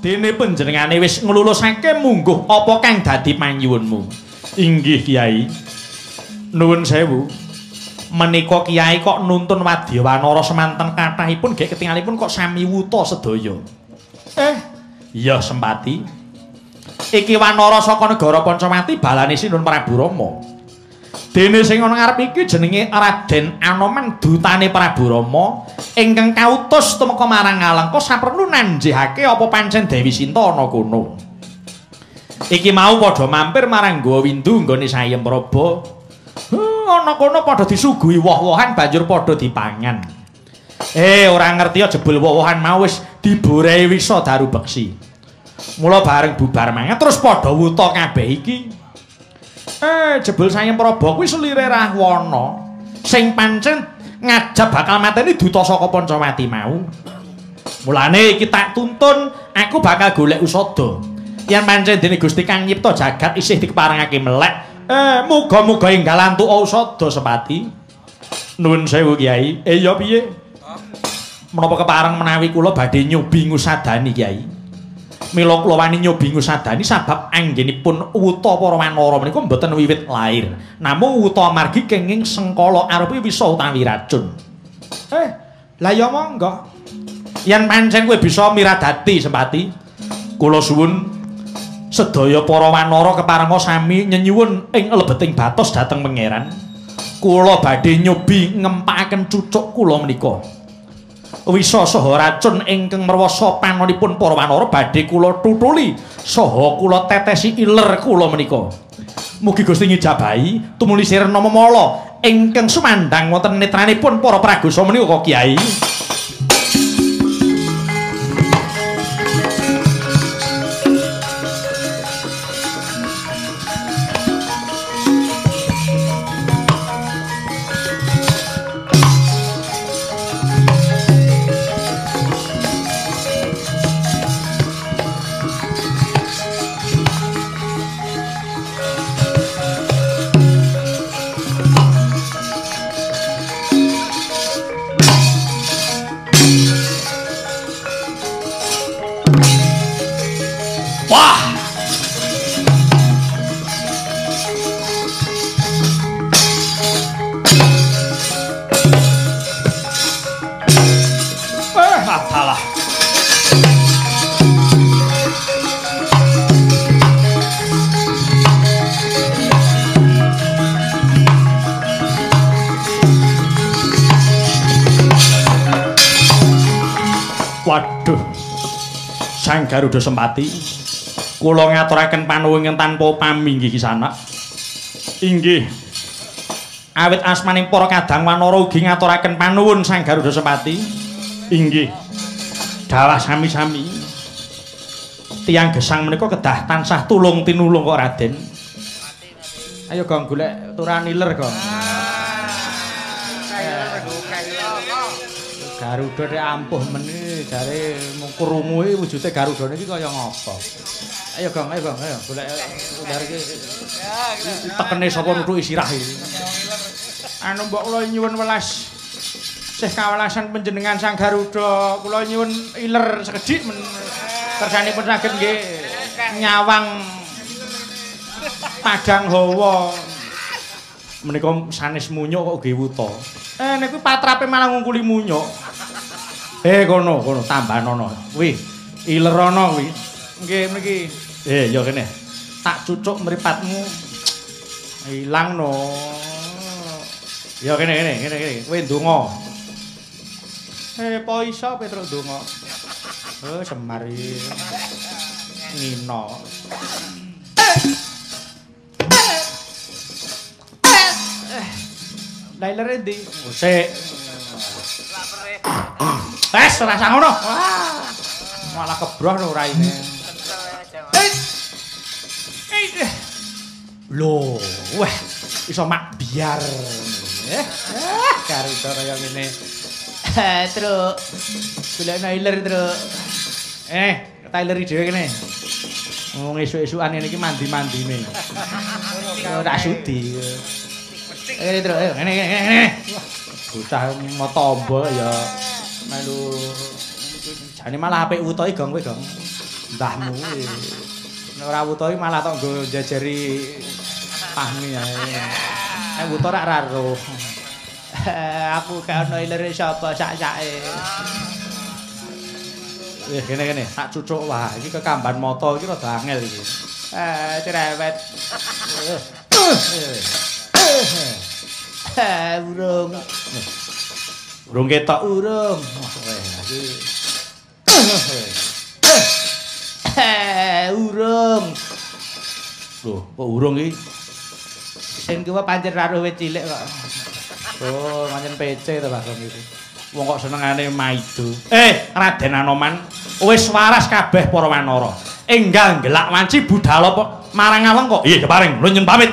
Dene panjenengane wis nglulusake mungguh apa kang dadi panyuwunmu. Inggih Kyai. Nuwun sewu. Menika Kyai kok nuntun wadya wanara semanten kathahipun gek ketingalipun kok sami wuta sedaya. Iya Sempati. Iki wanara saka negara Pancawati balane Sinuhun Prabu Rama. Dene sing ana ngarep iki jenenge Raden Anoman dutane Prabu Rama ingkang kautus tumeka marang Alengka saperlu nanjihake apa pancen Dewi Sinta ana kono. Iki mau padha mampir marang Goa Windu nggone Sayem Praba. Ana kono padha disuguhi woh-wohan banjur padha dipangan. Ora ngerti jebul woh-wohan mau wis diborehi wisa daru beksi. Mula bareng bubar mangan terus padha wuta kabeh iki. Jebul Sayem Praba kuwi selire Rahwana sing pancen ngajab bakal mateni duta saka Pancawati mau. Mulane iki tak tuntun aku bakal golek usada. Yen pancen dene Gusti Kang nyipta jagat isih dikeparengake melek, muga-muga enggal antuk usada Sepati. Nuwun sewu Kyai. Ya piye? Menapa kepareng menawi kula badhe nyobi ngusadani Kyai? Mila kula wani nyobi ngusadani sabab anggenipun wuta para wanara menika mboten wiwit lair. Namung wuta amargi kenging sengkala arupi wisa utawi racun. Lah ya monggo. Yen pancen kowe bisa miradati Sempati, kula suwun sedaya para wanara keparenga sami nyenyuwun ing lebeting batos dhateng Pangeran. Kula badhe nyobi ngempakaken cucuk kula menika. Wisa saha racun ingkang merwasa panonipun para wanara badhe kula tutuli saha kula tetesi iler kula menika. Mugi Gusti ngijabahi tumuli sirna memala ingkang sumandhang wonten netranipun para pragosa menika Kyai. Waduh, Sang Garuda Sempati, kula ngaturaken panuwun tanpa paminggih kisanak. Inggih. Awit asmaning para kadang wanara ugi ngaturaken panuwun Sang Garuda Sempati. Inggih. Dalah sami-sami. Tiyang gesang menika kedah tansah tulung tinulung kok Raden. Ayo Gong golek turan iler, Gong. Garuda nek ampuh meni jare mung krungu iki wujude Garuda niki kaya ngapa. Ayo Gong, ayo Gong, ayo golek ular iki. Tekene sapa nuthuki sirah iki. Anu mbok kula nyuwun welas. Sih kawelasan panjenengan Sang Garuda, kula nyuwun iler sekedhik men kersanipun saged nggih nyawang padang hawa. Menika sanes munyuk kok nggih wuta. Niku patrape malah ngungkuli munyuk. Kono kono tambanono. Kuwi ilerono kuwi. Nggih mriki. Ya kene. Tak cucuk mripatmu. Ilang no. Ya kene kene kene kene. Kowe ndonga. Po iso Petruk ndonga. Oh, Semar iki. Ngino. Lah endi? Sik. Wes ora usah ngono. Malah kebroh no raine. Lho, wah, iso mak biar. Garuda kaya ngene. Truk. Golekno iler, Truk. Tak ileri dhewe kene. Wong esuk-esukan ngene iki mandi-mandine. Ora sudi. Truk, ayo ngene ngene ngene. Bocah motombo ya melu jane malah apik wutoke Gong kowe, Gong. Mbahmu kuwi. Nek ora wuta iki malah tok nggo njajari Fahmi ae. Nek wuta rak ra roh. Aku gak ono ilere sapa sak-sake. Kene-kene tak cucuk wah iki kekamban mata iki rada angel iki. Cerewet. Urung. Urung ketok urung. Iki. Urung. Lho, kok urung iki? Sing kuwi pancen ra roh wit cilik kok. Oh, pancen PC to Bagong iki. Wong kok senengane maido. Raden Anoman, wis waras kabeh para wanara. Enggal nggelak wanci budal apa marang Alengka. Iya, keparing, nyun pamit.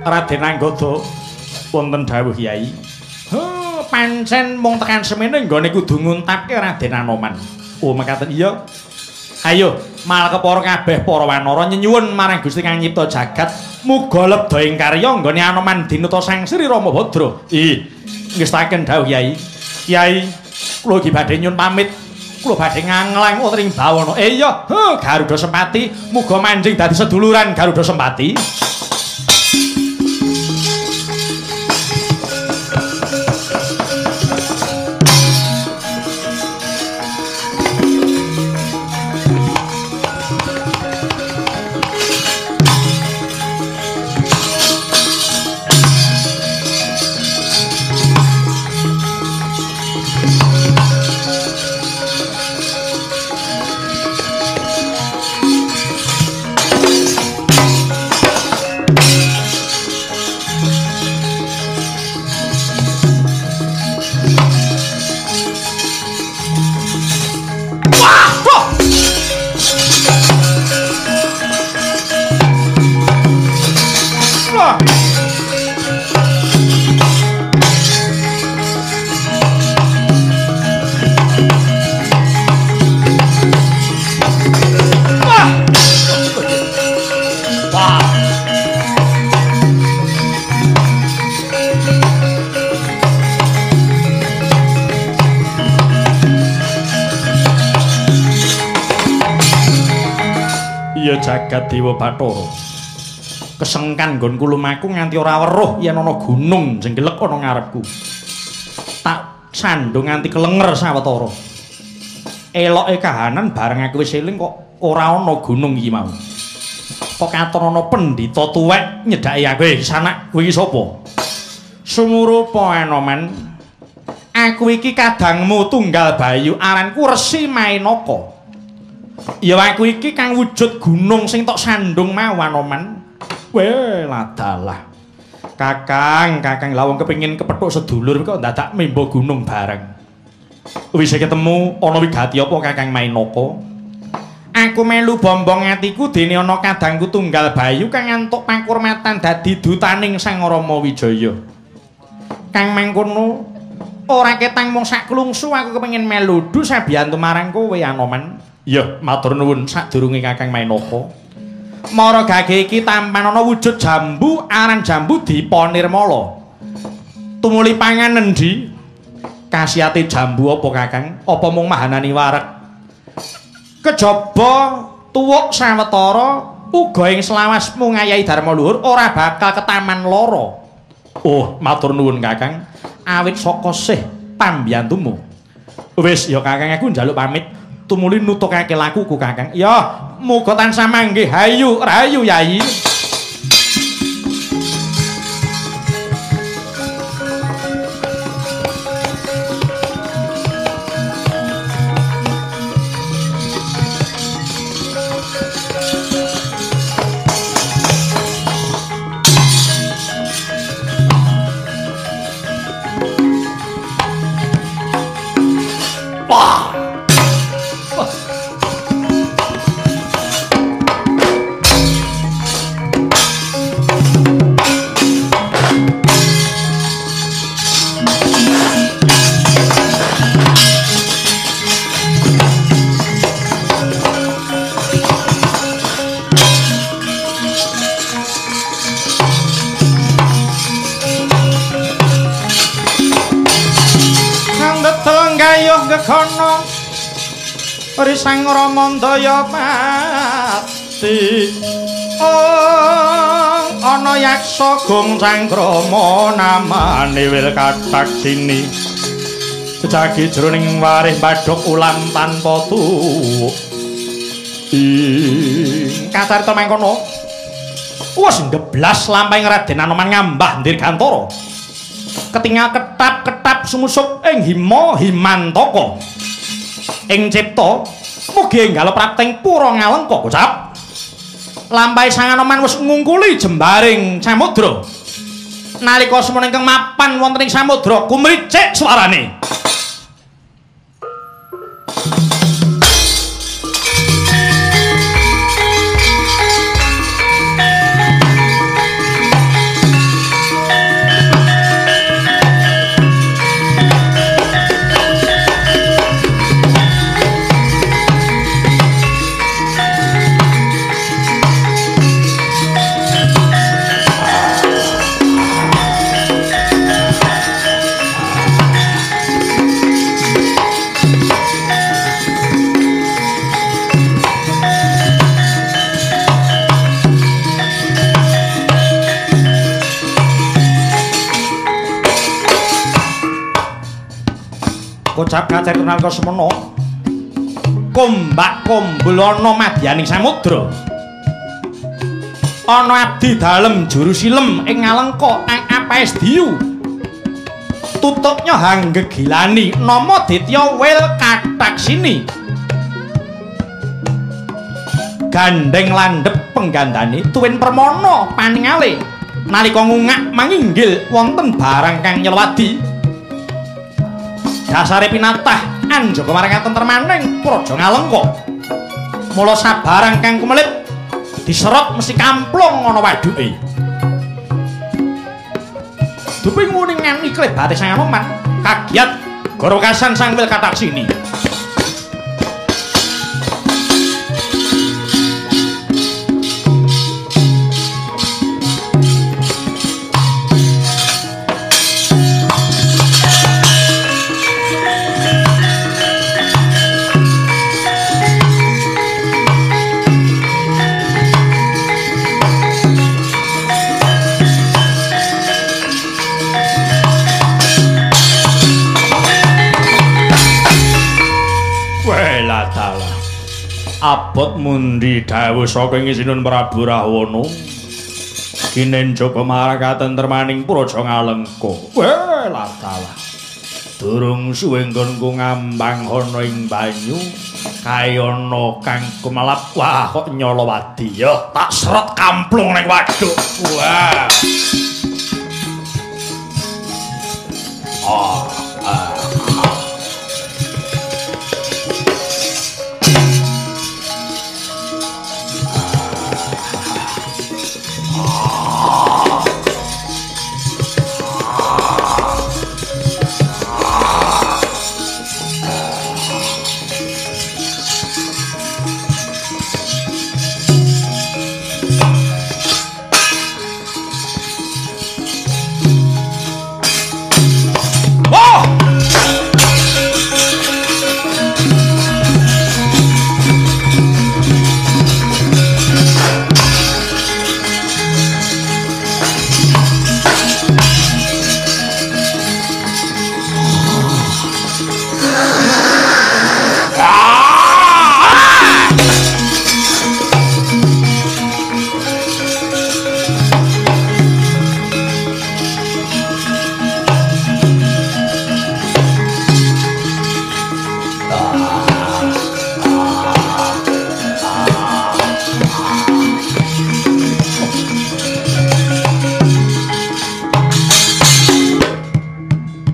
Raden Anggada wonten dawuh Kyai. Pancen mung tekan semene nggone kudu nguntapke Raden Anoman. Oh, mekaten iya. Ayo, mal kepara kabeh para wanara nyenyuwun marang Gusti kang nyipta jagat, muga lebda ing karya nggone Anoman dinuta Sang Sri Rama Badra. Ih, ngestaken dawuh Kyai. Kyai, kula iki badhe nyuwun pamit. Kula badhe nganglang wonten ing bawana. Iya, Garuda Sempati, muga manjing dadi seduluran Garuda Sempati. Jagat Dewa Bathara. Kesengkan nggonku lumaku nganti ora weruh yen ana gunung jenggelek ana ngarepku. Tak sandung nganti kelenger sawetara. Eloke kahanan bareng aku wis eling kok ora ana gunung iki mau. Kok katon ana pendhita tuwek nyedhaki aku, "Sanak, kowe iki sapa?" Sumurupa Anoman. Aku iki kadangmu tunggal bayu, aranku Resi Mainaka. Ya aku iki kang wujud gunung sing tok sandung mau Anoman. Weh, ladalah. Kakang, kakang lha wong kepengin kepethuk sedulur kok dadak membo gunung bareng. Wis ketemu ana wigati apa Kakang Mainaka? Aku melu bombong atiku dene ana kadangku tunggal bayu kang antuk pakurmatan dadi dutaning Sang Rama Wijaya. Kang mangkono ora ketang mung sak klungsu aku kepengin melu du sabiyantu marang kowe Anoman. Ya, matur nuwun sadurunge Kakang Mainaka. Mara gage iki tampan ana wujud jambu, aran jambu Dipa Nirmala. Tumuli pangan endi? Khasiate jambu apa Kakang? Apa mung mahanani wareg? Kejaba tuwuk sawetara uga ing selawasmu ngayahi dharma luhur ora bakal ketaman lara. Oh, matur nuwun Kakang. Awit saka sih pambiyantumu. Wis ya Kakang, aku njaluk pamit. Tumuli nutukake lakuku Kakang. Ya, muga tansah manggih. Hayu, rahayu Yai. Wah. Anggegana Risang Ramandaya pati. Oh, ana yaksa Gong Cangkrama namane Wil Kathaksini. Jejagi jroning warih badhok ulam tanpa tuwuk. Ing kacarita mangkono wis ngeblas lampahing Raden Anoman ngambah Dirgantara. Ketingal ketap-ketap sumusup ing Hima Himantaka. Ing cipta mugi enggal prapting pura Ngalengka gocap. Lampahe Sang Anoman wis ngungkuli jembaring samudra. Nalika semono ingkang mapan wonten ing samudra kumricik swarane. Kocap kacarita nalika semono kombak kombul ana madyaning samudra. Ana abdi dalem juru silem ing Ngalengka Apaesdiyu. Tutupnya hanggegilani nama Ditya Wil Kathaksini. Gandeng landhep penggandane tuwin permana paningale nalika ngungak manginggil wonten barang kang nyelwadi. Dasare pinatah anjaga marang katentremaning Praja Ngalengka. Mula sabarang kang kumelip diserot mesti kamplung ana waduke. Dupi nguningan iklebate Sang Anoman kagiat gorokasan Sang Wil Kathaksini. Abot mundi dawuh saka Sinun Prabu Rahwana. Kinenjaka marang katentremaning Praja Ngalengka. Welah dalah. Durung suwe nggonku ngambang ana ing banyu, kae ana kang kumelap. Wah, kok nyala wadi ya. Tak serot kamplung ning waduk. Wah. Ah, ah.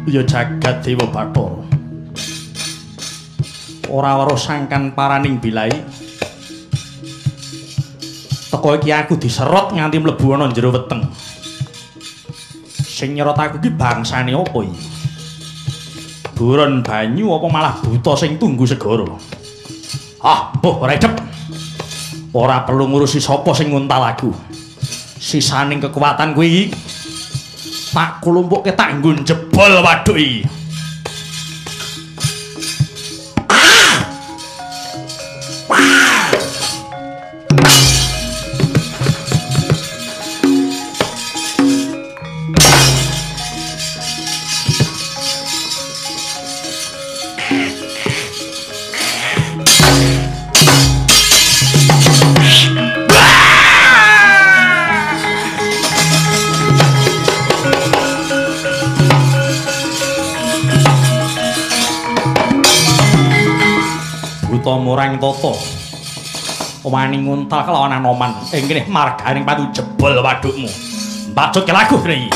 Ya jagat Dewa Bathara. Ora weruh sangkan paraning bilai. Teko iki aku diserot nganti mlebu ana jero weteng. Sing nyerot aku iki bangsane apa iki? Buron banyu apa malah buta sing tunggu segara? Ah, mbuh ora idep. Ora perlu ngurusi sapa sing nguntal aku. Sisaning kekuatan kuwi tak kulumpukke tak nggon jebol waduk iki. Buta murang tata. Wani nguntal kelawan Anoman. Ing kene marganing patu jebol wadukmu. Bacut kelagu kene iki.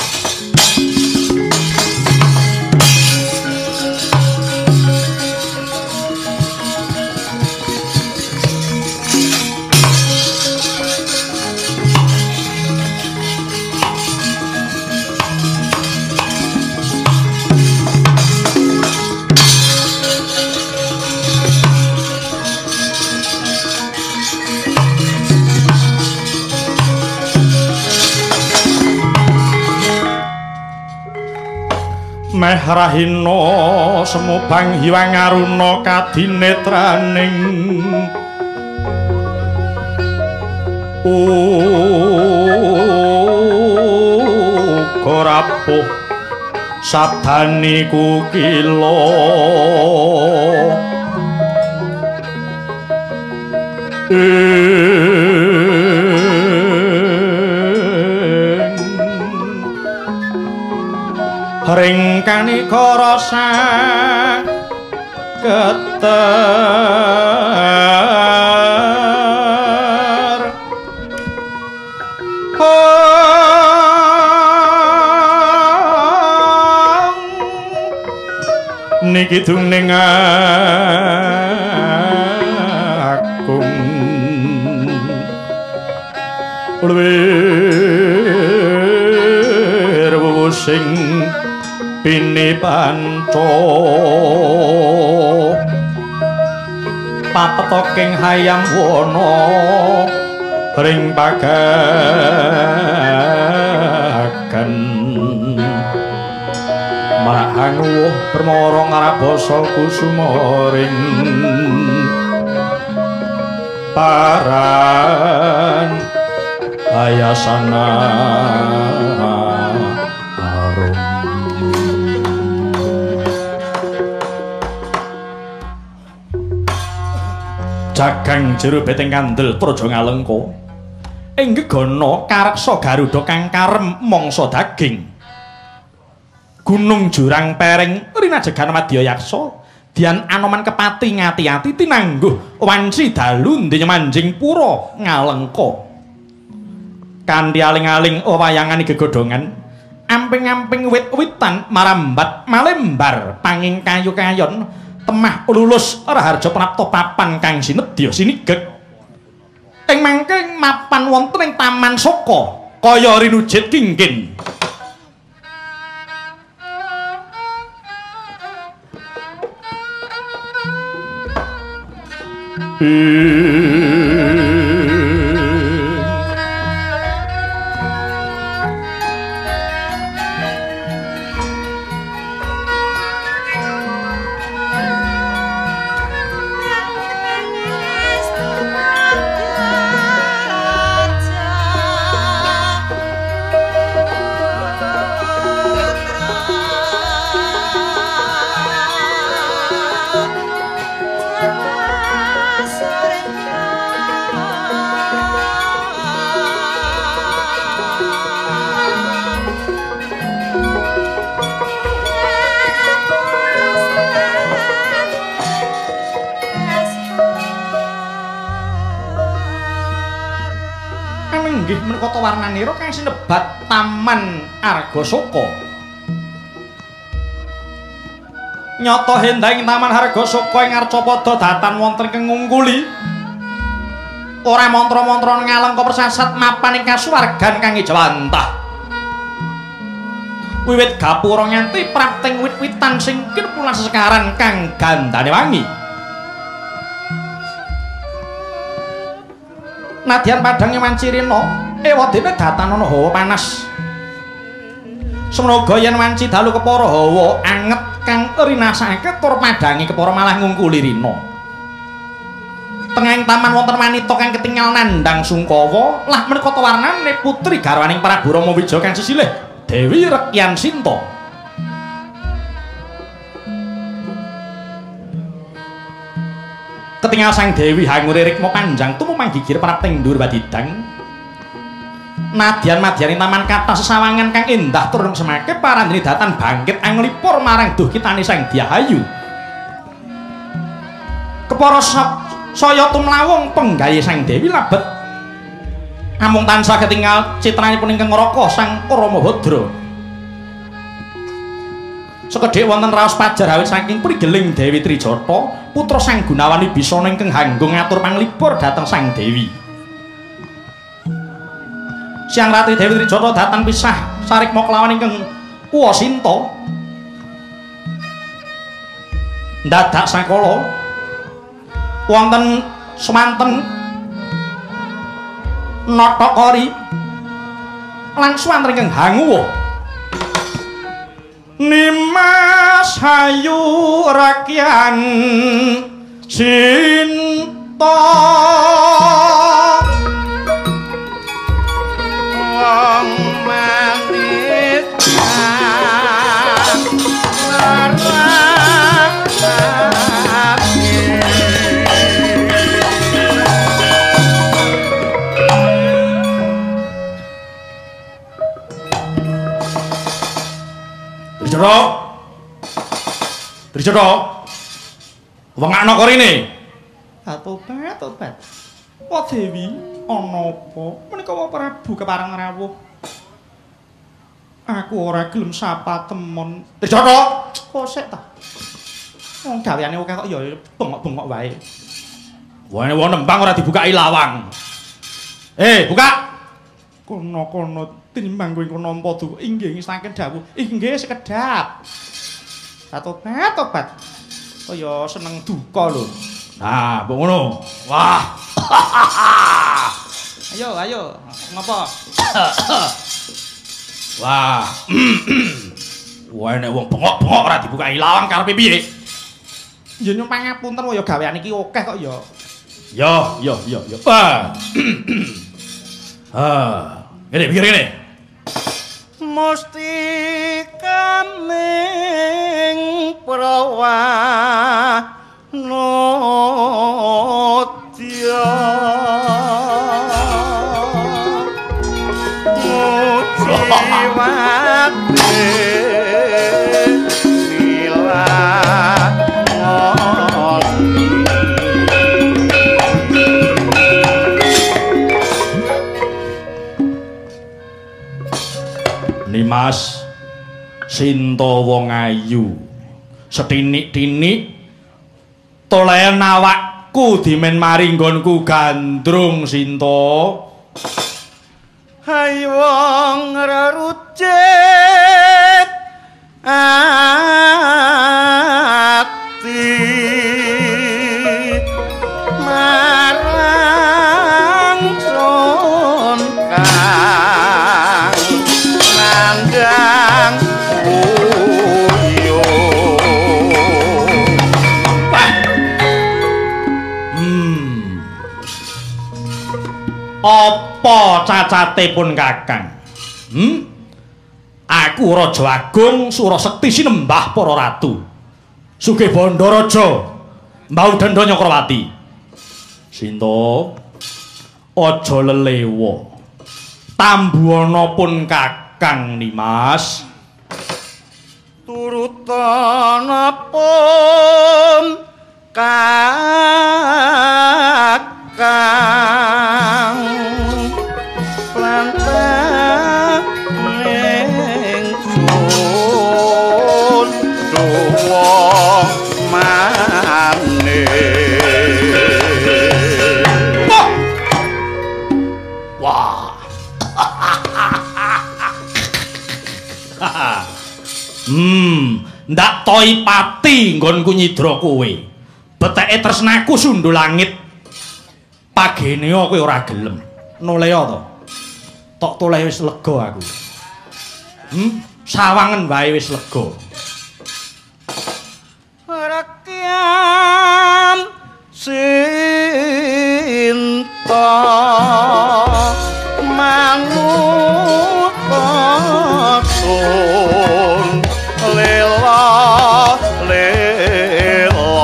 Meh rahina semubang hiwang aruna kadinetraning uga rapuh sabdani kukila ring kanika rasa geter niki dungning agung luwir sing pini panco papetoking hayam wana ring pagagan marahang wuh permara ngrabasa kusuma ring paran ayasana arum. Jagang jero beteng kandel Praja Ngalengka ing gegana kareksa Garuda kang karem mangsa daging. Gunung jurang pereng rinajegan madya yaksa dian Anoman kepati ngati-ati tinangguh wanci dalu ndenya manjing pura Ngalengka. Kanthi aling-aling wayangane gegodhongan amping-amping wit-witan marambat malembar panging kayu-kayon temah lulus raharja prapta papan kang sinedya sinigek. Ing mangke mapan wonten ing Taman Soka kaya rinujit kingkin. Menika warnanira kang sinebat Taman Argasoka. Nyata hendahing Taman Argasoka ing Arcapada datan wonten ing ngungkuli. Ora mantra-mantra ngalengka persasat mapan ing kasuwargan kang ijawantah. Wiwit gapura nganti prapting wit-witan sing kinpulan sesekaran kang gandane wangi. Nadyan padhange wanci rina, ewadene datan ana hawa panas. Semnaga yen wanci dalu kepara hawa anget kang rinasake tur padhange kepara malah ngungkuli rina. Tengahing taman wonten wanita kang ketingal nandhang sungkawa, lah menika warnane putri garwaning Prabu Rama Wijaya kang sesilih Dewi Rekyan Sinta. Ketingal sang Dewi hangure rikma panjang tumu manggigir prapting dhuwur wadidang. Nadyan madyaning taman kathah sesawangan kang endah tur semake parandene datan bangkit anglipur marang duh kitane sang Dyahayu. Ukara saya tumlawung penggawe Sang Dewi labet amung tansah ketingal citranipun ingkang ngraka Sang Ramabadra. Sekedhik wonten raos pajar awit saking prigeling Dewi Trijata, putra Sang Gunawan Wibisana ingkang hanggung ngatur panglipur dhateng Sang Dewi. Siang ratri Dewi Trijata datang pisah sarikma kelawan ingkang Wasinta. Ndadak sakala wonten swanten Natakari lan swanten ingkang hanguwa. Nimas hayu rakyan Sinta wong manis Trijata. Trijata. Wengakno korine. Tobat, tobat. Wa Dewi, ana apa? Menika wa Prabu kepareng rawuh. Aku ora gelem sapa temon. Trijata, kosek ta. Wong gaweane akeh kok ya bengok-bengok wae. Wene wong nembang ora dibukaki lawang. Buka. Kono-kono tinimbang kowe nampa duka inggih saking dawuh. Inggih sekedap. Tobat, tobat. Kaya seneng duka lho. Nah, mbok ngono. Wah. Ayo, ayo, ngopo? Wah. Wah, nek wong bengok-bengok ora dibukaki lawang karepe piye? Ya nyuwun pangapunten kaya gaweane iki akeh kok ya. Yo, yo, yo, yo. Ah. Ah, ngene pikir ngene. Musti kaming prawanodya mujiwate nila. Nimas Sinta wong ayu setinik-tinik tolen awakku dimen mari nggonku gandrung Sinta. Hai wong rerucit ati marang sun kang nandang uyo. Apa cacate pun Kakang? Aku Raja Agung Surasekti sinembah para ratu. Sugih bandha raja, mbau dendha Nyakrawati. Sinta, aja lelewa. Tambuana pun Kakang Nimas. Turutana pun Kakang lantang ingsun duwa mane. Wah. Ndak toi pati nggonku nyidra kowe. Beteke tresnaku sundul langit. Pagene kowe ora gelem. Nolea to. Tok toleh wis lega aku. Sawangen wae wis lega. Rakyan Sinta manut sun lela lela.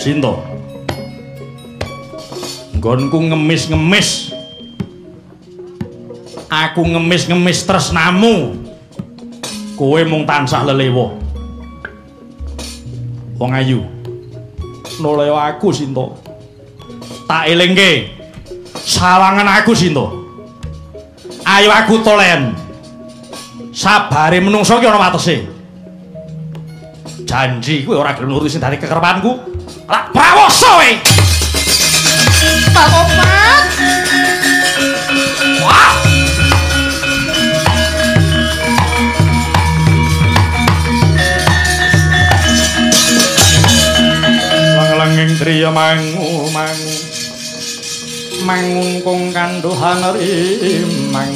Sinta, nggonku ngemis-ngemis Aku ngemis-ngemis tresnamu. Kowe mung tansah lelewa. Wong ayu. Noleo aku Sinta. Tak elingke. Sawangan aku Sinta. Ayo aku tolen. Sabare menungso ki ana watese. Janji kowe ora gelem nuruti sing dadi kekerepanku. Lak prawoso kowe. Tobat. Wah. Lang-langing driya mangu mangu. Mangungkung kandhuhan rimang.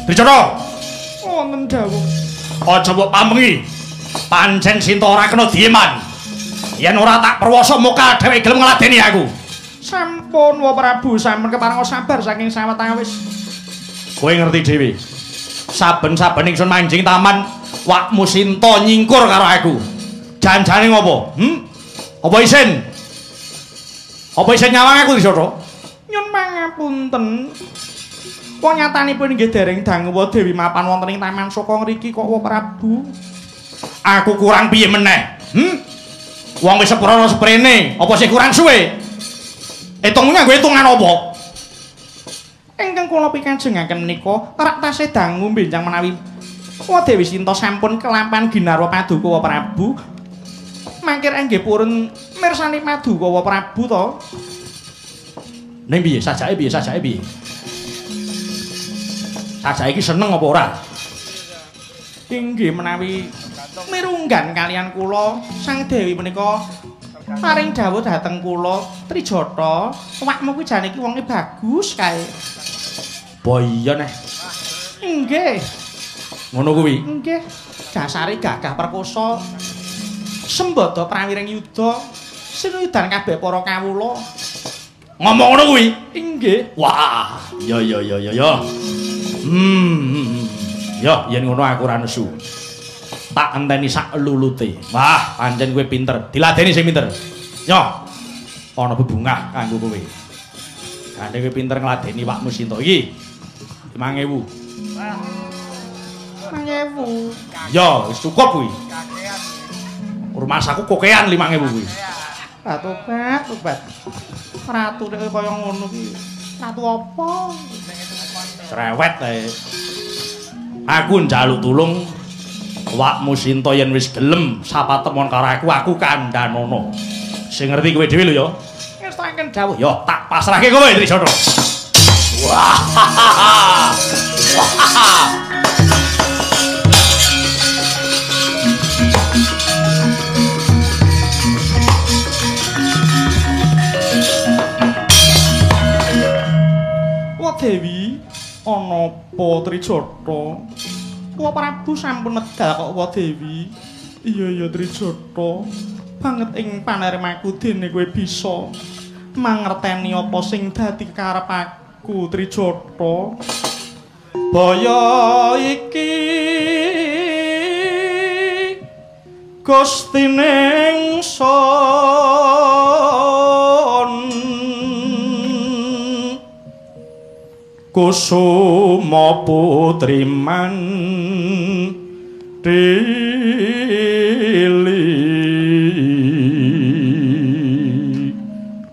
Trijata. Wonten dawuh. Aja mbok pamengi. Pancen Sinta ora kena dieman. Yen ora tak perwasa muka dheweke gelem ngladeni aku. Sampun wa Prabu, sampun keparenga sabar saking sawetawis. Kowe ngerti dhewe. Saben-saben ingsun manjing taman, wakmu Sinta nyingkur karo aku. Janjane ngopo? Apa isin? Apa isin nyawang aku Trijata? Nyun pangapunten. Wong nyatanipun nggih dereng dangu wa Dewi mapan wonten ing Taman Saka ngriki kok wa Prabu. Aku kurang piye meneh? Wong wis seprana seprene, apa sih kurang suwe? Hitungmu nganggo hitungan apa? Ingkang kula pikajengaken menika rak tasih dangu benjang menawi wa Dewi Sinta sampun kelampan ginarwa paduka wa Prabu. Mangkir enggih purun mirsani paduka wa Prabu to. Ning piye sajake piye sajake piye? Sajake iki seneng apa ora? Inggih menawi mirunggan kalian kula Sang Dewi menika paring dawuh dhateng kula Trijata, awakmu kuwi jane iki wonge bagus kae. Bo iya neh. Inggih. Ngono kuwi. Nggih. Dasare gagah perkosa. Sembada prawiring yuda sinuyudan kabeh para kawula. Ngomong ngono kuwi? Inggih. Wah, ya ya ya ya ya. Ya, yen ngono aku ora nesu. Tak enteni sak lulute. Wah, pancen kowe pinter. Diladeni sing pinter. Yo. Ana bebungah kanggo kowe. Gandhe kowe pinter ngladeni wakmu Sinta iki. 5000. 5000. Ya, wis cukup kuwi. Rumasaku kokean 5000 kuwi. Tobat, tobat. Ratu nek kaya ngono kuwi. Ratu apa? Cerewet ae. Aku njaluk tulung wakmu Sinta yen wis gelem sapatemon karo aku, aku kandhanono. Sing ngerti kowe dhewe lho ya. Ngertakaken dawuh. Ya, tak pasrahke kowe Trijata. Wah. Wah. Wa Dewi, ana apa Trijata? Wa Prabu sampun medal kok wa Dewi. Iya ya Trijata. Banget ing panerimaku dene kowe bisa mangerteni apa sing dadi karep aku Trijata. Baya iki Gusti ningsun Kusuma putri mandili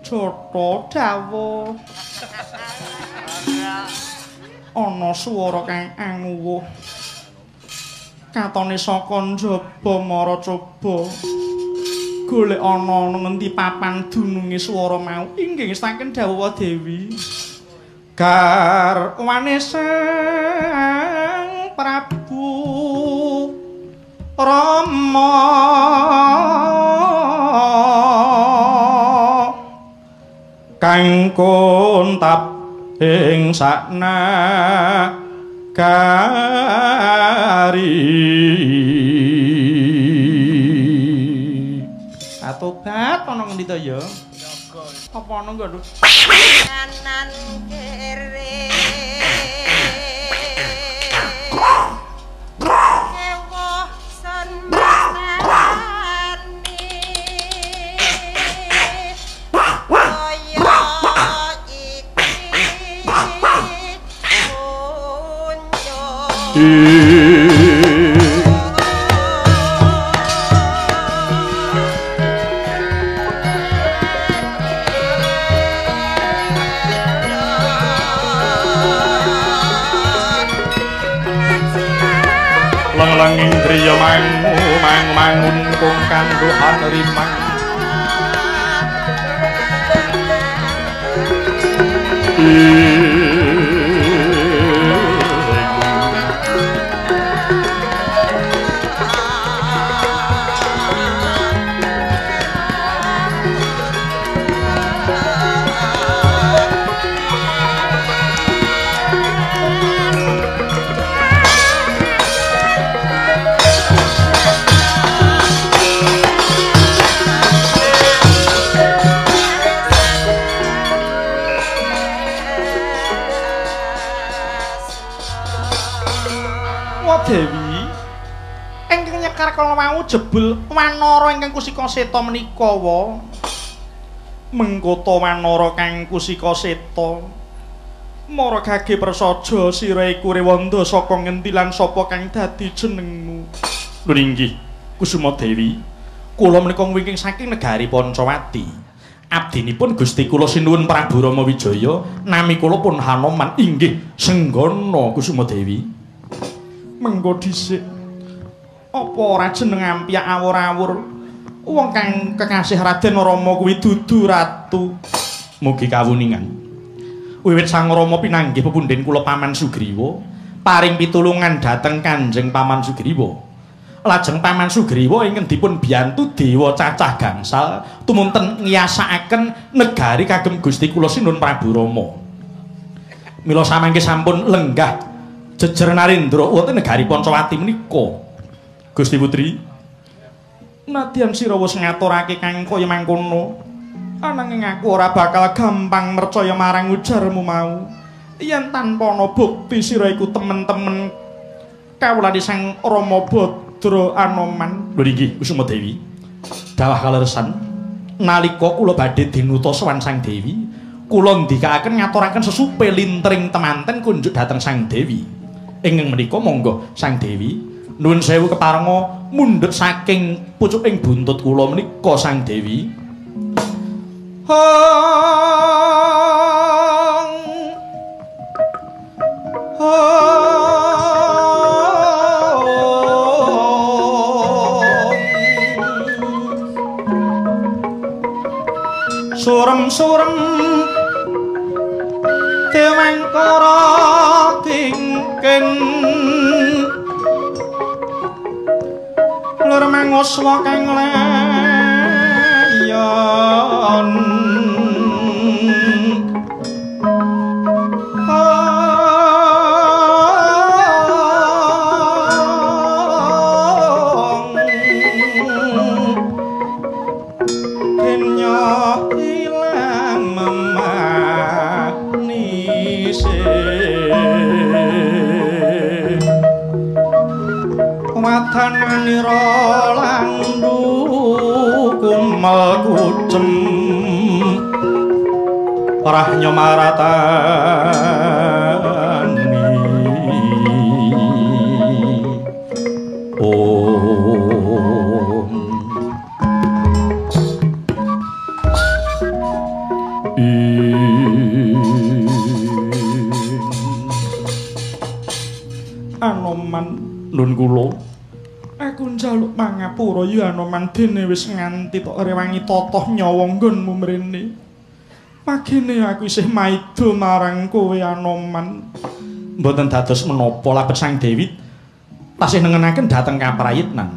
Jata dawuh ana swara kang anguwuh katone saka njaba mara coba golek ana ngendi papan dununge swara mau. Inggih ngestaken dawuh Dewi. Garwane Sang Prabu Rama kang kontap ing saknagari. Atobat ana ngendi to ya? Apa ana nggo? Kanan kere ewoh senengane kaya iki. Leng-lenging griya mangu mangun kung kanduhan rimang. Dewi ingkang nyekar kala wau jebul wanara ingkang kusika seta menika wa. Mengkota wanara kang kusika seta mara gage prasaja sira iku rewanda saka ngendi lan sapa kang dadi jenengmu? Lho inggih Kusuma Dewi, kula menika wingking saking negari Pancawati. Abdinipun Gusti kula sinuwun Prabu Rama Wijaya, nami kula pun Hanoman. Inggih senggana Kusuma Dewi. Mengko dhisik apa ora jeneng ampyak awur-awur wong kang kekasih Raden Rama kuwi dudu ratu. Mugi kawuningan wiwit Sang Rama pinanggih pepundhen kula Paman Sugriwa paring pitulungan dhateng Kanjeng Paman Sugriwa. Lajeng Paman Sugriwa ingkang dipun biyantu dewa cacah gangsal tumunten ngiyasakaken negari kagem Gusti kula sinuwun Prabu Rama. Mila samangke sampun lenggah jejer narendra wonten negari Pancawati menika. Gusti Putri, nadyan sira wis ngaturake kang kaya mangkono, ananging aku ora bakal gampang mercaya marang ujarmu mau. Yen tanpa ana bukti sira iku temen-temen kawulane Sang Rama Badra Anoman. Lho inggih Kusuma Dewi, dawah kaleresan nalika kula badhe dinuta sowan Sang Dewi, kula ndikaaken ngaturaken sesupe lintring temanten kunjuk dhateng Sang Dewi. Ingkang menika monggo Sang Dewi nuwun sewu keparenga mundhut saking pucuking buntut kula menika Sang Dewi. Hong hong surem-surem dewangkara kingkin lur manguswa kang layon. Ilang memanise watananira landu kumel kucem rahnya maratani. Om Anoman nun kula aku njaluk pangapura ya Anoman, dene wis nganti tok rewangi totoh nyawa nggonmu mrene. Pagine aku isih maida marang kowe Anoman. Mboten dados menapa labet Sang Dewi tasih nengenaken dhateng kaprayitnan.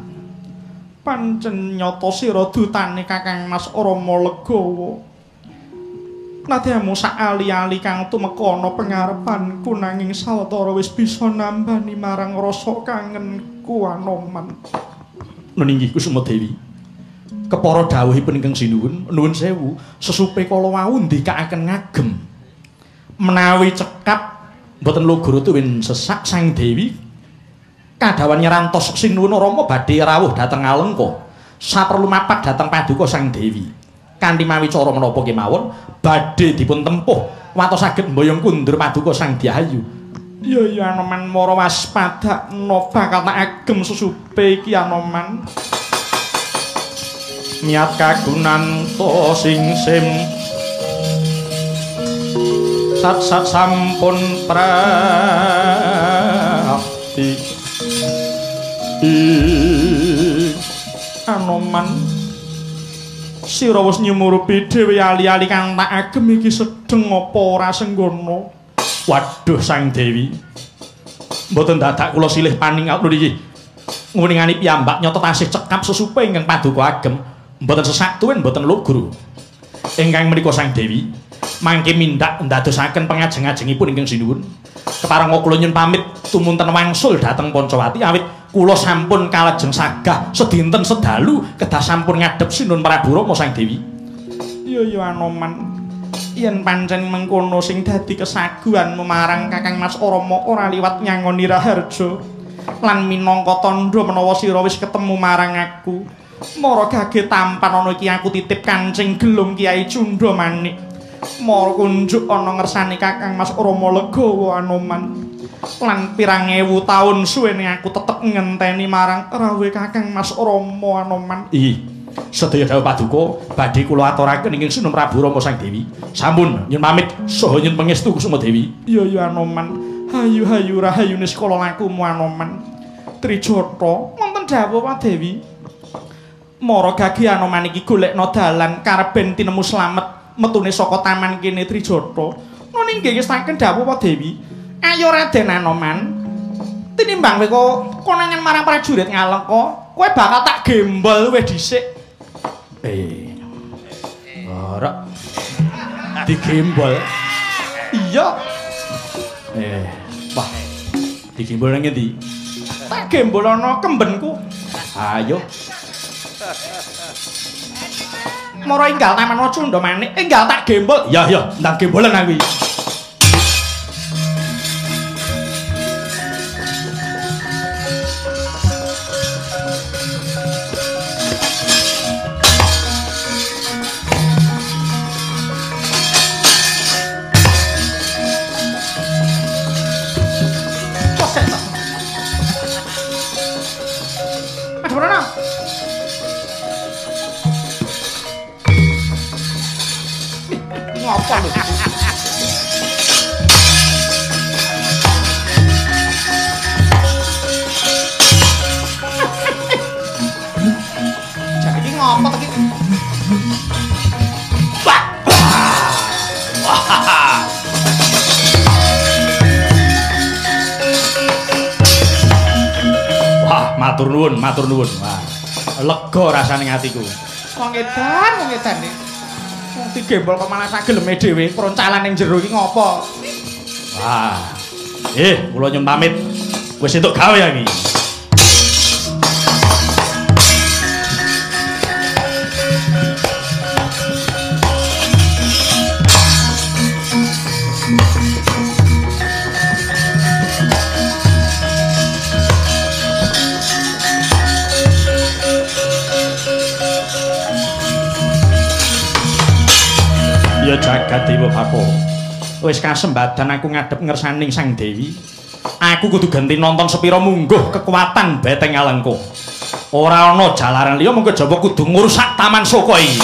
Pancen nyata sira dutane Kakang Mas Rama Legawa. Nadyamu sak ali-ali kang tumeka ana pengarepanku nanging sawetara wis bisa nambani marang rasa kangenku Anoman. Nun inggih Kusuma Dewi. Kepara dawuhipun ingkang sinuwun, nuwun sewu, sesupe kala wau ndikaaken ngagem. Menawi cekap mboten lugur tuwin sesak Sang Dewi kadawan nyerantos sinuwun Rama badhe rawuh dhateng Alengka. Saperlu mapak dhateng paduka Sang Dewi. Kanthi mawi cara menapa kemawon badhe dipun tempuh watos saged mboyong kundur paduka Sang Dyahayu. Ya ya Anoman mara waspadakno bakal tak agem susupe iki Anoman. Miat kagunanto singsim sat-sat sampun prapti. Anoman sira wis nyumurupi dhewe ali-ali kang tak agem iki sedeng apa ora senggono. Waduh Sang Dewi, mboten dadak kula silih paningal lho niki. Nguningani piyambak nyata tasih cekap sesupe ingkang paduka agem, mboten sesak tuwin mboten lugur. Ingkang menika Sang Dewi mangke mindak ndadosaken pengajeng-ajengipun ingkang sinuwun. Keparenga kula nyuwun pamit tumunten wangsul dhateng Pancawati awit kula sampun kalajeng sagah sedinten sedalu kedah sampun ngadhep Sinuwun Prabu Rama Sang Dewi. Ya ya Anoman, yen pancen mengkono sing dadi kesaguhanmu marang Kakang Mas Rama ora liwat nyangoni raharja lan minangka tandha menawa sira wis ketemu marang aku. Mara gage tampan ana iki aku titip kancing gelung Kyai Cundha Manik. Mara kunjuk ana ngersane Kakang Mas Rama legawa Anoman. Lan pirang ewu taun suwene aku tetep ngenteni marang rawuhe Kakang Mas Rama Anoman. Ih, sedaya dawuh paduka badhe kula aturaken ing Sinuwun Prabu Rama Sang Dewi. Sampun nyuwun pamit saha nyuwun pangestu Kusuma Dewi. Ya ya Anoman, hayu-hayu rahayune sekala lakumu Anoman. Trijata, wonten dawuh Pak Dewi. Mara gage Anoman iki golekna dalan kareben tinemu slamet metune saka taman kene Trijata. Nun inggih ngestaken dawuh Pak Dewi. Ayo Raden Anoman, tinimbang kowe konangan marang prajurit Ngalengka, kowe bakal tak gembol luwih dhisik. Ora digembol. Iya. Wah. Digembol nang ngendi? Tak gembol ana kembenku. Ayo. Mara enggal taman Cundha Manik, enggal tak gembol. Ya ya, ndang gembolan aku iki. Wah, matur nuwun, matur nuwun. Wah, lega rasane atiku. Wong edan iki. Wong digembol kok malah sageleme dhewe, proncalan ning jero iki ngopo? Wah. Kula nyuwun pamit. Wis entuk gawe iki. Ya jagat dewa Bathara. Wis kasembadan aku ngadhep ngersaning Sang Dewi. Aku kudu genti nonton sepira mungguh kekuatan Beteng Alengka. Ora ana jalaran liya mung kejaba kudu ngrusak Taman Soka iki.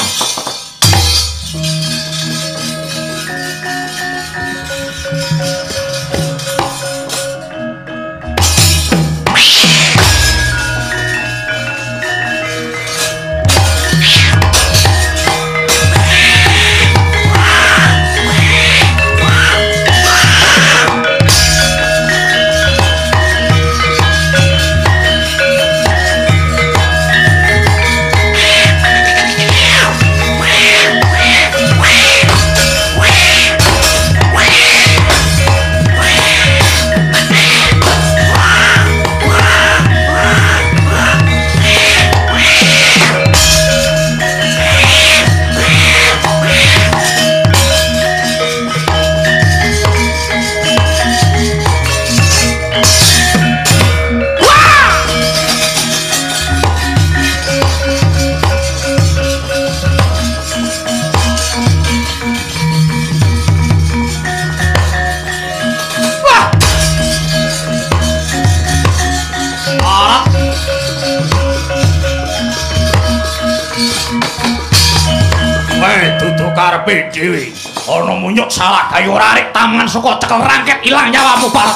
karepe dhewe. Ana munyuk salah gawe ora arik taman saka cekel rangket ilang nyawamu Barat.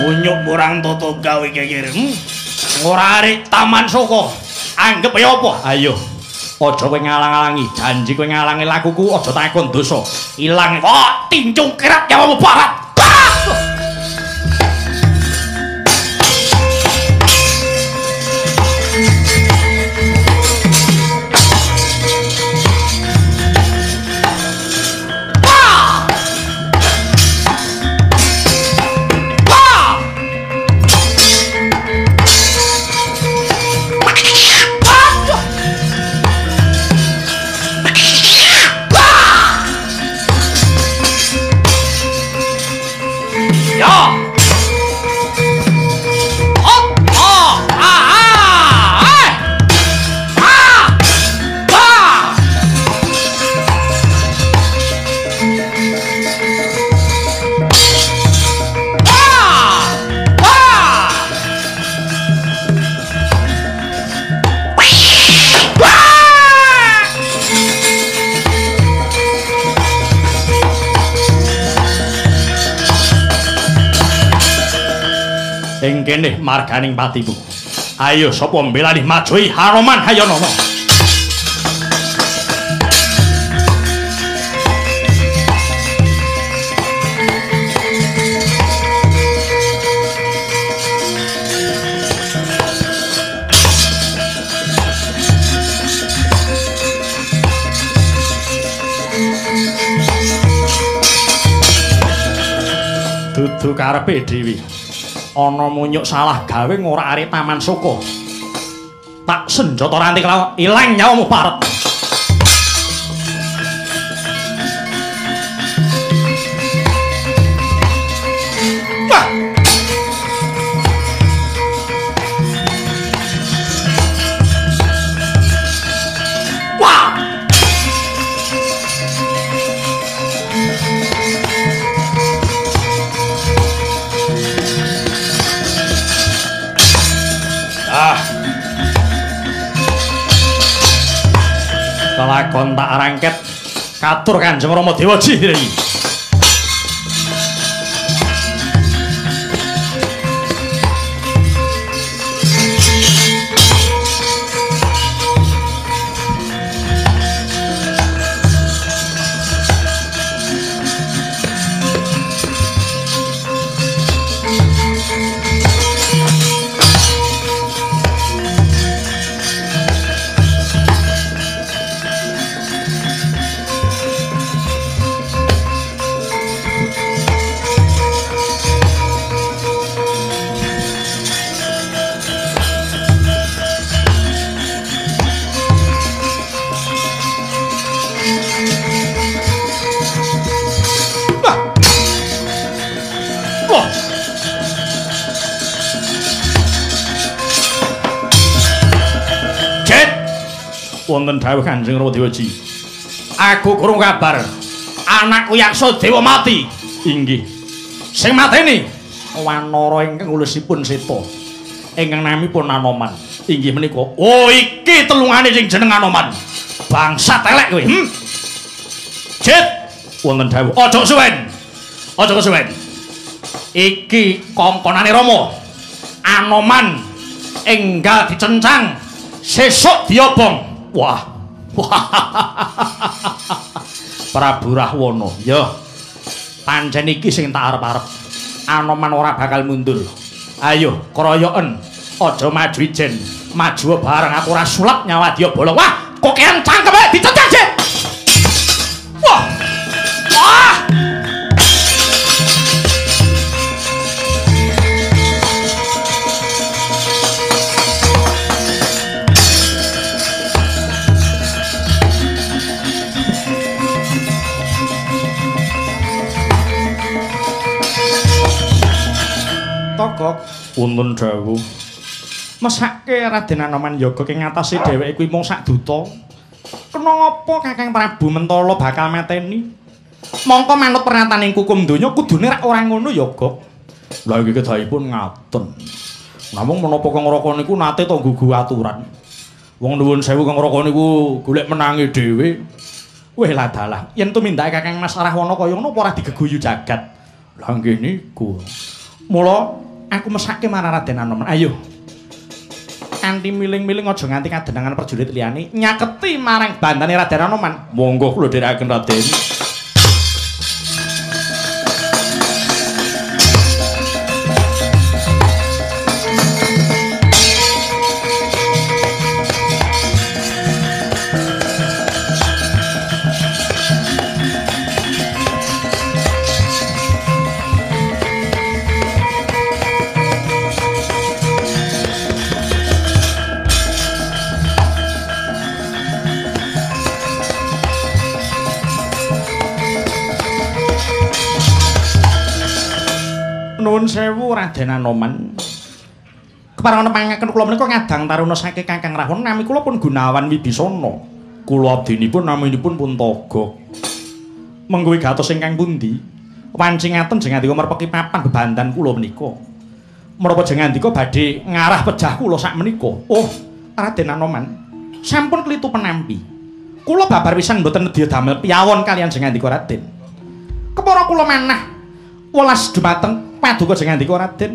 Munyuk murang toto gawe kekir. Ora arik taman saka. Anggep ya apa? Ayo. Aja kowe ngalang-alangi, janji kowe ngalangi lakuku aja takon dosa. Ilang kok tincung kerat nyawamu Barat. Ing kene marganing patimu. Ayo sapa mbelani majui Hanoman Hayono. Dudu karepe dhewe. Ana munyuk salah gawe ora arep taman saka. Tak senjata ranting lawan ilang nyawamu Barat. Wah. Wah. Kelakon tak rangket katur Kanjeng Rama Dewaji iki. Wonten dawuh Kanjeng Rama Dewaji. Aku krungu kabar anakku Yaksa Dewa mati. Inggih. Sing mateni wanara ingkang ulusipun seta. Ingkang namipun Anoman. Inggih menika. Oh iki telungane sing jeneng Anoman. Bangsat elek kowe. Jit, wonten dawuh. Aja kesuwen. Aja kesuwen. Iki kongkonane Rama. Anoman enggal dicencang, sesuk diobong. Wah. Prabu Rahwana, ya. Pancen iki sing tak arep-arep. Anoman ora bakal mundur. Ayo kroyoken, aja maju ijen. Maju bareng aku ora sulap nyawa dia bolong. Wah, kokean cangkeme dicencang, Jit. Wah. Wah. Togok wonten dawuh. Mesake Raden Anoman yoga ing ngatasé dheweke kuwi mung sak duta. Kena ngapa Kakang Prabu Mentala bakal mateni? Mongko manut pernataning kukum donya kudune rak ora ngono ya, Gok. Lah iki kedahipun ngaten. Namung menapa Kang Raka niku nate to nggugu aturan. Wong nuwun sewu Kang Raka niku golek menange dhewe. Weh lah dalah, yen tumindake Kakang Mas Rahwana kaya ngono apa ora digeguyu jagat. Lah nggih niku. Mula aku mesake marang Raden Anoman. Ayo. Kanthi miling-miling aja nganti kadenangan prajurit liyane nyaketi marang bandane Raden Anoman. Monggo kula dherekaken Raden. Nuwun sewu Raden Anoman. Kepareng nepangaken kula menika ngadang taruna saking Kakang Rahwana nami kula pun Gunawan Wibisana. Kula abdinipun naminipun pun Togok. Mengko wigatos ingkang pundi? Wanci ngaten jeng ngandika merpeki papan bebandan kula menika. Menapa jeng ngandika badhe ngarah pejah kula sak menika? Oh, Raden Anoman, sampun klitu penampi. Kula babar pisan mboten nedya damel piyawon kaliyan jeng ngandika Raden. Kepara kula manah welas dumateng paduka jeng ngandika Raden.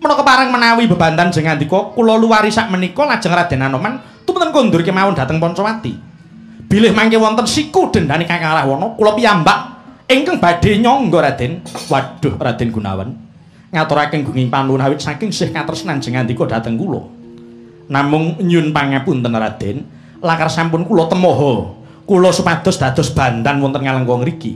Menapa kepareng menawi bebandan jeng ngandika kula luwari sak menika lajeng Raden Anoman tumenten kondur kemawon dhateng Pancawati. Bilih mangke wonten siku dendane Kakang Rahwana kula piyambak ingkang badhe nyangga Raden. Waduh Raden Gunawan, ngaturaken gunging panuwun awit saking sih katresnan jeng ngandika dhateng kula. Namung nyun pangapunten Raden, lakar sampun kula temoho kula supados dados bandan wonten Ngalengka ngriki.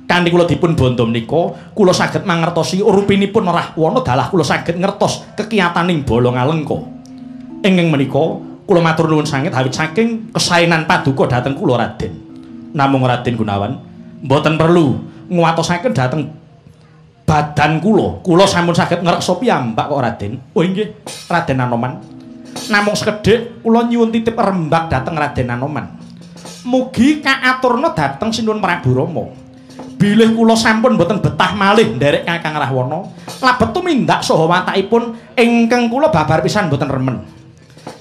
Kanthi kula dipun bondo menika, kula saged mangertosi rupinipun Rahwana dalah kula saged ngertos kekiyataning bala Ngalengka. Ingkang menika kula matur nuwun sanget awit saking kesaenan paduka dhateng kula Raden. Namung Raden Gunawan, mboten perlu nguwatosaken dhateng badan kula. Kula sampun saged ngreksa piyambak kok Raden. Oh inggih, Raden Anoman. Namung sekedhik kula nyuwun titip rembag dhateng Raden Anoman. Mugi kaaturna dhateng Sinuwun Prabu Rama. Bilih kula sampun mboten betah malih nderek Kakang Rahwana, labet tumindak saha watakipun ingkang kula babar pisan mboten remen.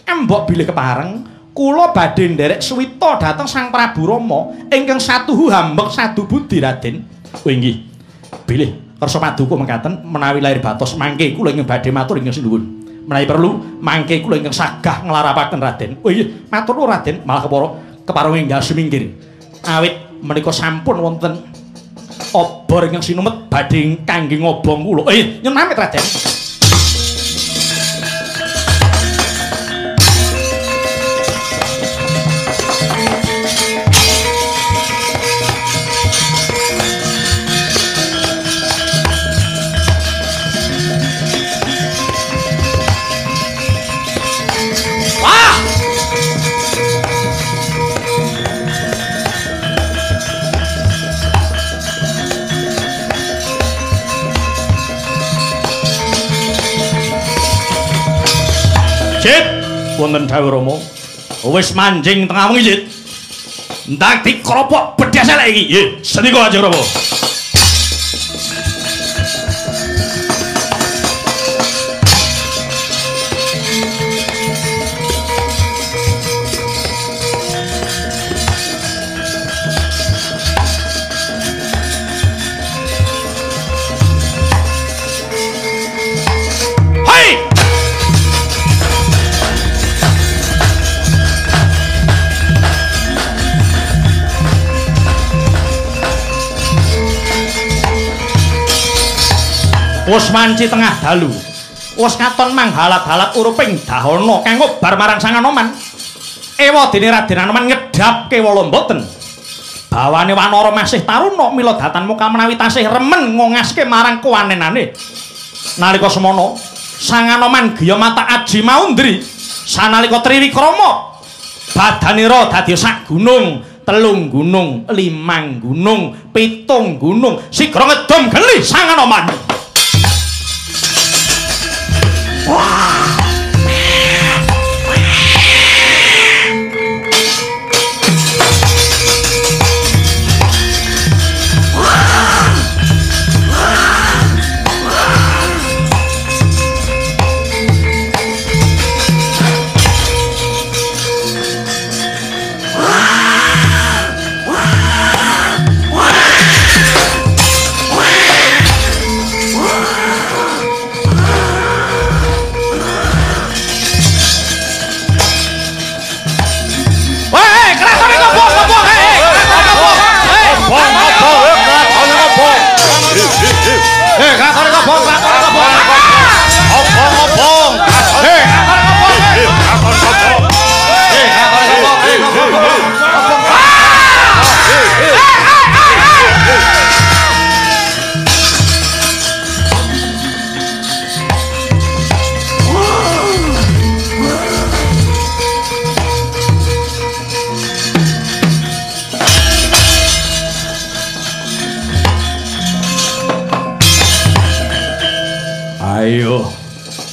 Embok bilih kepareng kula badhe nderek suwita dhateng Sang Prabu Rama ingkang satuhu hambek sadu budi Raden. Oh inggih. Bilih kersa paduka mekaten menawi lahir batos mangke kula ingkang badhe matur ingkang sinuwun. Menawi perlu mangke kula ingkang sagah nglarapaken Raden. Oh inggih, matur nuwun Raden. Malah kepara kepareng enggal sumingkir. Awit menika sampun wonten obor ingkang sinumet badhe kangge ngobong kula. Nyun pamit Raden. Cit, wonten dawuh Rama. Wis manjing tengah wengi, Cit. Ndak dikropok bedhes elek iki. Nggih, sendika Kanjeng Rama. Wis manci tengah dalu. Wis katon manghalat-halat uruping dahana kang ngobar marang Sang Anoman. Ewa dene Raden Anoman ngedhap kewala mboten. Bawane wanara masih taruna mila datan muka menawi tasih remen ngongaske marang kewanenane. Nalika semana Sang Anoman giya mata aji maundri sanalika triwikrama badanira dadi sak gunung, telung gunung, limang gunung, pitung gunung, sigra ngedom geli Sang Anoman. Wah!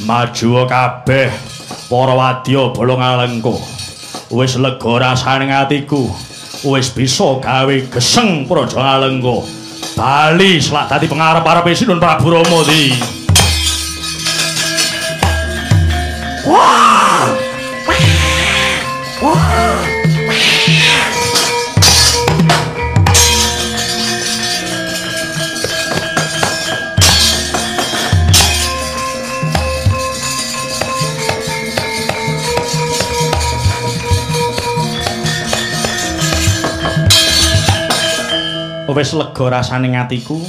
Maju kabeh para wadya bala ngalengka. Wis lega rasane atiku. Wis bisa gawe geseng Praja Ngalengka. Bali selak dadi pengarep-arepe Sinuwun Prabu Rama di. Wah! Wah! Wis lega rasane atiku,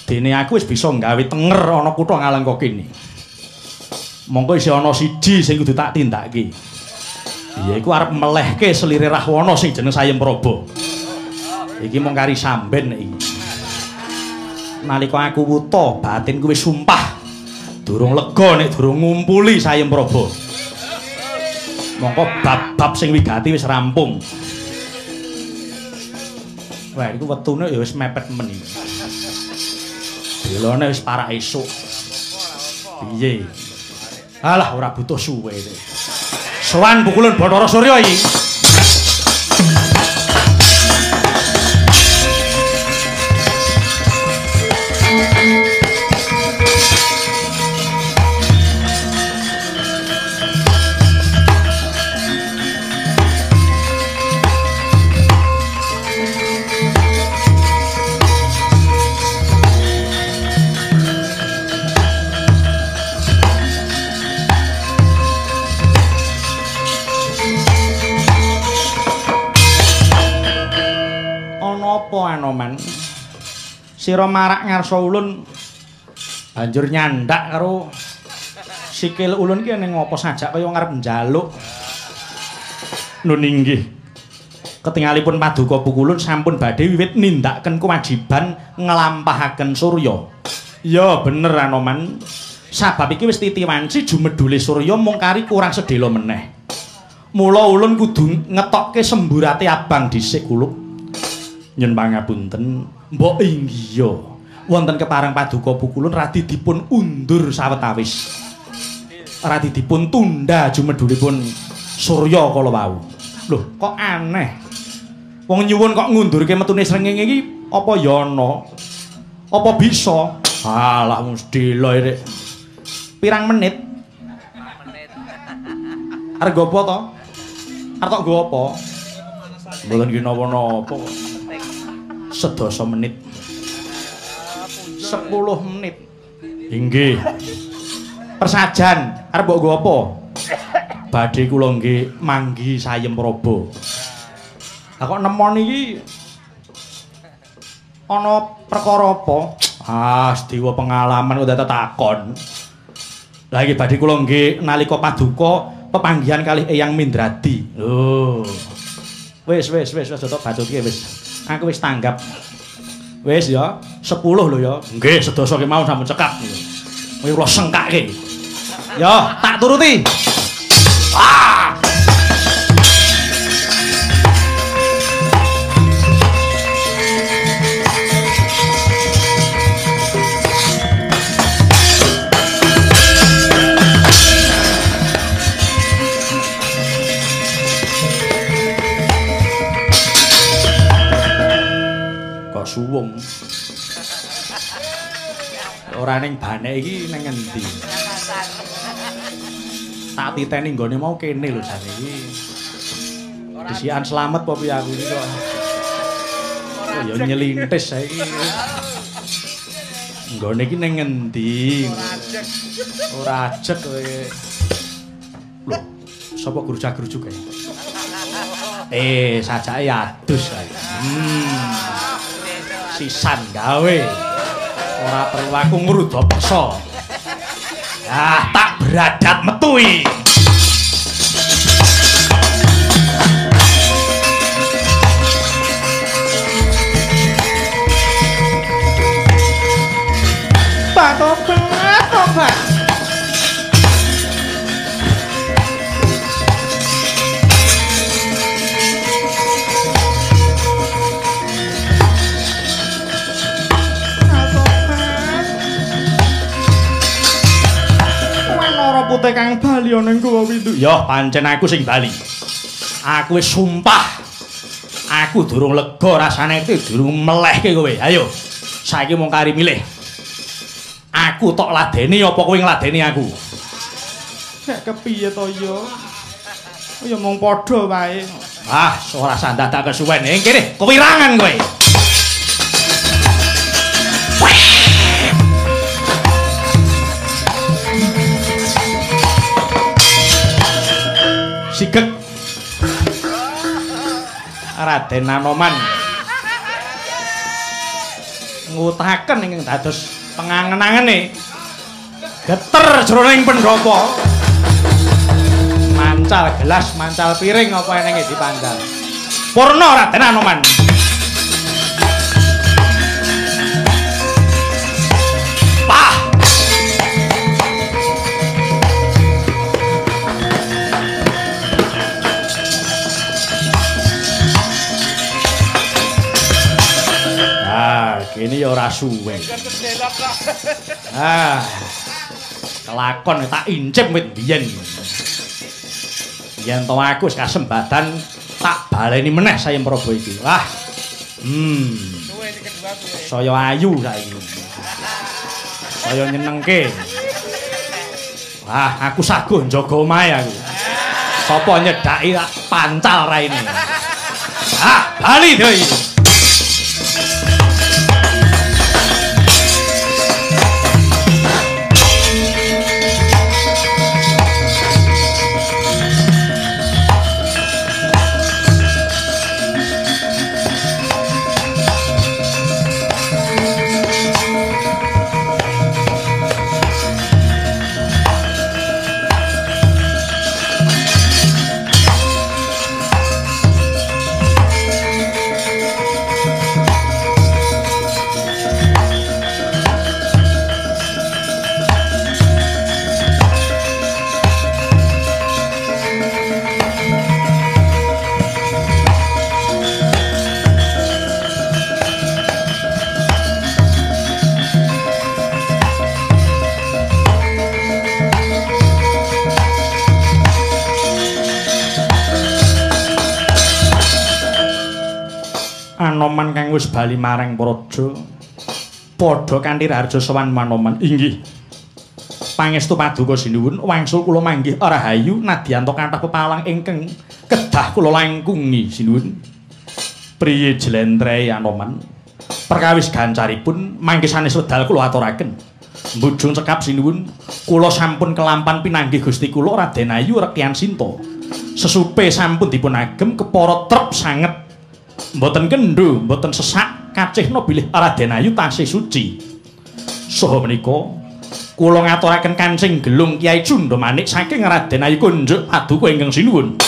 dene aku wis bisa nggawe tenger ana kutha Ngalengka kene. Mongko isih ana siji sing kudu tak tindakake. Yaiku arep melehke selire Rahwana sing jeneng Sayem Praba. Iki mung kari samben iki. Nalika aku wuta, batinku wis sumpah durung lega nek durung ngumpuli Sayem Praba. Mongko bab-bab sing wigati wis rampung. Wah, iku wetune ya wis mepet men iki. Belone wis parak esuk. Piye? Alah, ora butuh suwe iki. Sowan pukulun Bathara Surya iki. Anoman, sira marak ngarsa ulun banjur nyandak karo sikil ulun ki ning apa sajak kaya ngarep njaluk. Nun inggih, ketingalipun paduka pukulun sampun badhe wiwit nindakaken kewajiban nglampahaken surya. Ya bener Anoman, sabab iki wis titiwanci jumedhule surya mung kari kurang sedhela meneh. Mula ulun kudu ngetokke semburate abang dhisik kulup. Nyun pangapunten, mbok inggiya wonten kepareng paduka pukulun radi dipun undur sawetawis. Radi dipun tunda jumedhulipun surya kala wau. Lho, kok aneh. Wong nyuwun kok ngundurke metune srengenge iki apa ya ana? Apa bisa? Alah wong sedhela rek. Pirang menit? Arep nggo apa to? Arep tok nggo apa? Mboten ki napa-napa kok. Sedasa menit. 10 menit. Inggih. Persajan arep mbok nggo apa? Badhe kula nggih manggi Sayem Praba. Lah kok nemon iki ana perkara apa? Ah, sediwa pengalaman kok dadak takon. Lah iki badhe kula nggih nalika paduka pepanggihan kalih Eyang Mindradi. Lho. Wis wis wis aja tok bacutke wis. Aku wis tanggap. Wis ya, 10 lho ya. Nggih, sedasa kemawon sampun cekap. Kowe kula sengkake. Ya, tak turuti. Ah! Suwung. Ora ning banek iki ning ngendi? Tak titeni nggone mau kene lho jane iki. Disikan slamet apa piye aku iki kok. Oh ya nyelintis saiki. Nggone iki ning ngendi? Ora ajek kowe. Lho, sapa grujak-grujuk kae? Sajake adus kae. Sisan gawe. Ora perlu aku ngruda peksa. Ah, tak beradat metu iki. Tobat, tobat. Tobat. Lupute kang bali ana ing Gowa Windu. Ya pancen aku sing bali. Aku wis sumpah. Aku durung lega rasane iki durung melehke kowe. Ayo. Saiki mung kari milih. Aku tok ladeni apa kowe ngladeni aku? Nek kepiye to ya? Ya mung padha wae. Ah, ora sandadak kesuwen. Ing kene kewirangan kowe. Sigek Raden Anoman ngutahaken ingkang dados pengangen-angene geter jroning pendhapa, mancal gelas, mancal piring, apa enenge dipancal. Purna Raden Anoman. Pah. Ini ya ora suwe. Ah. Kelakon tak incip wit biyen. Yen to aku wis kasembadan tak baleni meneh Sayempraba iki. Wah. Saya ayu saiki. Saya nyenengke. Wah, aku saguh njaga omahe aku. Sapa nyedhaki tak pancal raine. Ah, bali dhewe iki. Anoman kang wis bali marang praja padha kanthi raharja sowan Manoman. Inggih. Pangestu paduka sinuwun wangsul kula manggih rahayu nadyanto kathah pepalang ingkang kedah kula langkungi sinuwun. Priye jlentrehe Anoman? Perkawis gancaripun mangke sanes wedal kula aturaken. Mbujung cekap sinuwun, kula sampun kelampan pinanggih Gusti kula Raden Ayu Rekyan Sinta. Sesupe sampun dipun agem kepara trep sanget. Mboten kendho, mboten sesak, kacihna bilih Raden Ayu tasih suci. Saha menika kula ngaturaken kancing gelung Kyai Cundhamanik saking Raden Ayu kunjuk paduka ingkang sinuwun.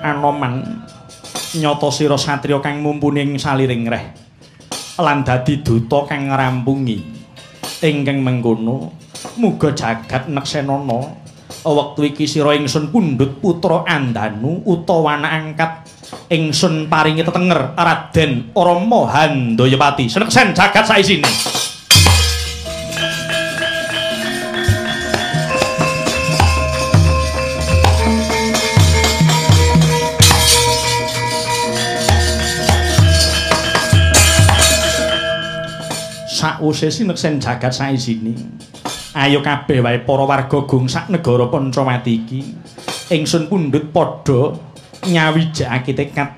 Anoman nyata sira satriya kang mumpuni ing saliring reh lan dadi duta kang ngrampungi. Ingkang mengkono muga jagat neksenana wektu iki sira ingsun pundhut putra Andanu utawa anak angkat ingsun paringi tetenger Raden Rama Handayapati. Seneksen jagat saisine. Sakwuse sineksen jagat saisine, ayo kabeh wae para warga gongsak negara Pancawati iki ingsun pundhut padha nyawijakake tekad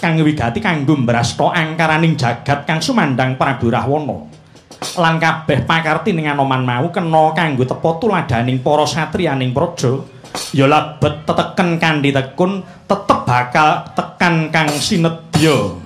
kang wigati kanggo mbrasta angkaraning jagat kang sumandhang Prabu Rahwana. Lan kabeh pakarti ning Anoman mau kena kanggo tepa tuladhaning para satriyaning praja ya lebet teteken kanthi tekun tetep bakal tekan kang sinedya.